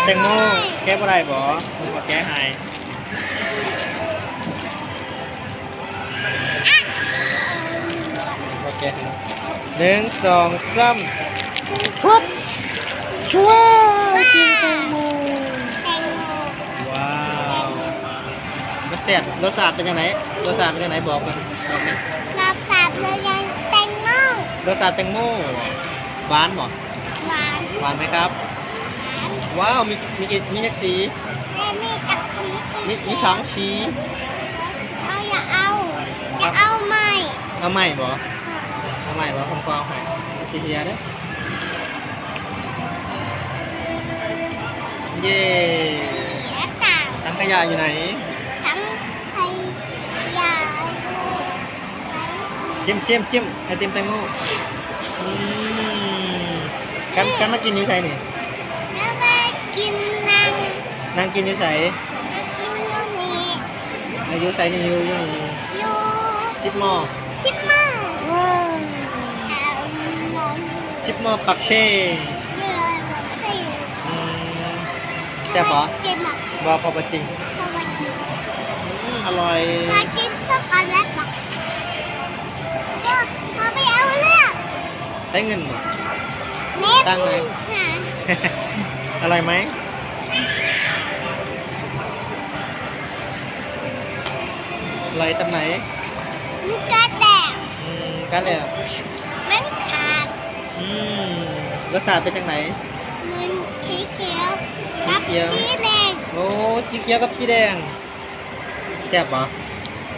ແຕງໂມ ແກະບໍ່ໄດ້ບໍ? ເພິ່ນບໍ່ແກະໃຫ້ ບໍ່ແກະໃຫ້. ໜຶ່ງ ສອງ ສາມ ຟຶບ ຊວຍ ກິນແຕງໂມ ແຕງໂມ ວ້າວ ມັນແຊບ ລົດຊາດເປັນຈັ່ງໃດ? ລົດຊາດເປັນຈັ່ງໃດ? ບອກເພິ່ນ ບອກແດ່. ລົດຊາດເປັນຫຍັງ? ແຕງໂມ ລົດຊາດແຕງໂມ ຫວານບໍ່? ຫວານ ຫວານໄໝຄັບ? ຫວານ ວ້າວ ມີ ມີ ມີຈັກສີ? ແມ່ມີຈັກສີ? ມີ ມີສອງສີ. ເອົາ ຢາກເອົາ ຢາກເອົາໄມ້ ເອົາໄມ້ບໍ? ເອົາໄມ້ບໍ? ເອົາໄມ້ ເອົາໄມ້ ຊິເຮັດໃຫ້ ເຢ້ ຖັງຂະຫຍະຢູ່ໃນ? ຖັງຂະຫຍະ. ຊິມ ຊິມ ຊິມ ໄອຕິມແຕງໂມ. ອືມ ກັນ ກັນມາກິນຢູ່ໃສນີ້? ແລ້ວມາກິນນັ່ງ ນັ່ງກິນຢູ່ໃສ? ນັ່ງກິນຢູ່ນີ້. ອາ ຢູ່ໃສນີ້? ຢູ່ ຢູ່ນີ້ ຢູ່ ສິບມໍ ສິບມໍ ວ້າວ ສິບມໍປາກເຊ. ເອີ ປາກເຊ. ອືມ ແຊບບໍ່? ກິນບໍ່? ບໍ່ ເພາະບໍ່ຈິງ ເພາະບໍ່ຈິງ. ອືມ ອະຮ່ອຍ ມາກິນຊັອກໂກແລັດບໍ່? ເອົາໄປເອົາເລືອກ ໃຊ້ເງິນບໍ່? ເລັບ ຕັ້ງໄວ້ ອະຮ່ອຍໄໝ? ອະຮ່ອຍສ່ຳໃດ? ມັນກັດແລ້ວ ອືມ ກັດແລ້ວ ມັນຂາດ. ອືມ ລົດຊາດເປັນຈັ່ງໃດ? ມັນສີຂຽວກັບສີແດງ. ໂອ້ ສີຂຽວກັບສີແດງ ແຊບບໍ່?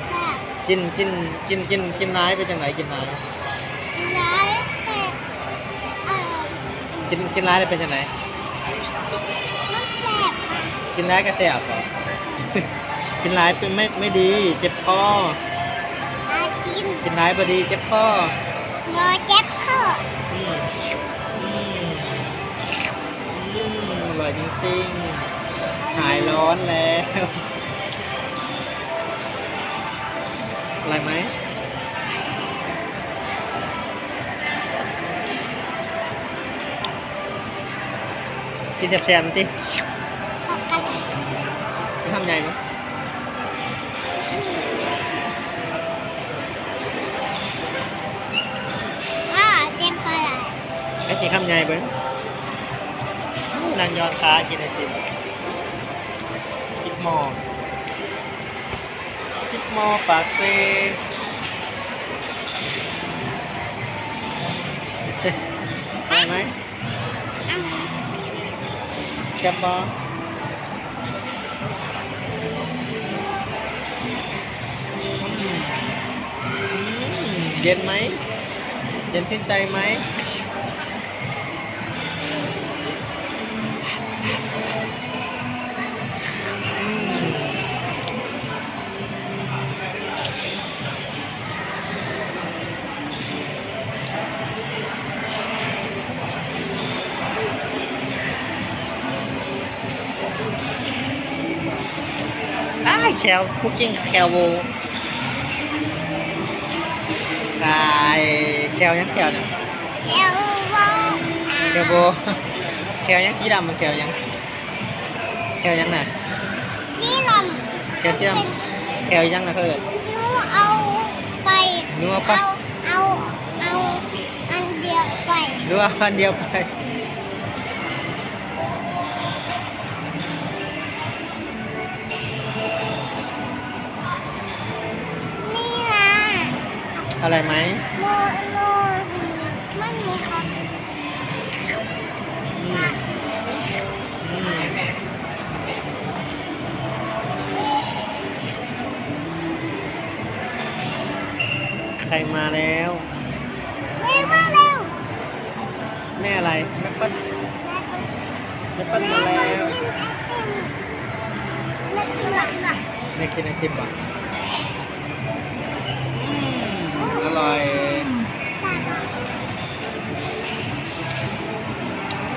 ແຊບ. ກິນ ກິນ ກິນ ກິນ ກິນຫຼາຍເປັນຈັ່ງໃດ? ກິນຫຼາຍ ກິນຫຼາຍແຊບ ກິນ ກິນຫຼາຍແລ້ວເປັນຈັ່ງໃດ? ມັນແຊບ ກິນຫຼາຍກໍແຊບບໍ? ກິນຫຼາຍເປັນ ໄມ່ ໄມ່ດີ ເຈັບຄໍ. ກິນ ກິນຫຼາຍບໍ່ດີ ເຈັບຄໍ. ບໍ່ ເຈັບຄໍ. ອືມ ອືມ ອືມ ອະຮ່ອຍຈິງໆ ຫາຍຮ້ອນແລ້ວ. ອະຮ່ອຍໄໝ? ກິນແຊບໆຕິ. ຄຳໃຫຍ່ບໍ່? ອ້າ ເຈັບຄໍຫຼາຍ. ໃຫ້ກິນຄຳໃຫຍ່ເບິ່ງ. ໂອ້ ນັ່ງຫຍ່ອນຂາກິນໄອຕິມ. ສິບໝໍ້ ສິບໝໍ້ປາກເຊ. ໄດ້ໄໝ? ແຊບບໍ່? ອືມ ອືມ ເຢັນໄໝ? ເຢັນຊື່ນໃຈໄໝ? ອືມ. ອ້າຍ ແຂ້ວ ຜູ້ເກັ່ງແຂ້ວໂວ. ຕາຍ ແຂ້ວຫຍັງ ແຂ້ວຫຍັງ? ແຂ້ວໂວ ແຂ້ວໂວ. ແຂ້ວຫຍັງສີດຳ? ແຂ້ວຫຍັງ? ແຂ້ວຫຍັງນະ? ສີດຳ. ແຂ້ວສີດຳ. ແຂ້ວຫຍັງນະເຂົາເອີ້ນ? ໜູເອົາໄປ. ໜູເອົາໄປ. ເອົາ ເອົາ ເອົາອັນດຽວໄປ. ໜູເອົາອັນດຽວໄປ. ນີ້ລະ ອະຮ່ອຍໄໝ? ໂມ ໂມ ມັນມີຄວາມ ອືມ ອືມ ໃຄມາແລ້ວ? ແມ່ມາແລ້ວ. ແມ່ອະໄລ? ແມ່ເປັດ ແມ່ເປັດມາແລ້ວ. ແມ່ກິນໄອຕິມ ແມ່ກິນໄອຕິມຫວາ? ອືມ ອະຮ່ອຍ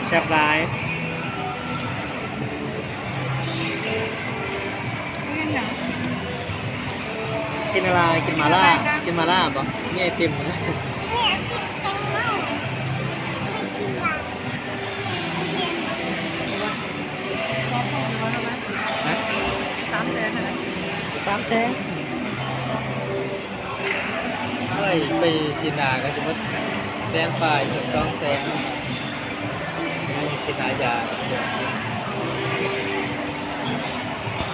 ແຊບຫຼາຍ. ກິນອະໄລ? ກິນໝາລ່າ ກິນໝາລ່າບໍ່? ມີໄອຕິມ. ມີໄອຕິມແຕງໂມ. ໄປກິນລະ. ສາມແສນ ໂອ້ຍ ໄປຊີ້ນາກໍຊິໝົດແສນປາຍ ເກືອບສອງແສນ ຊີ້ນາຢາ.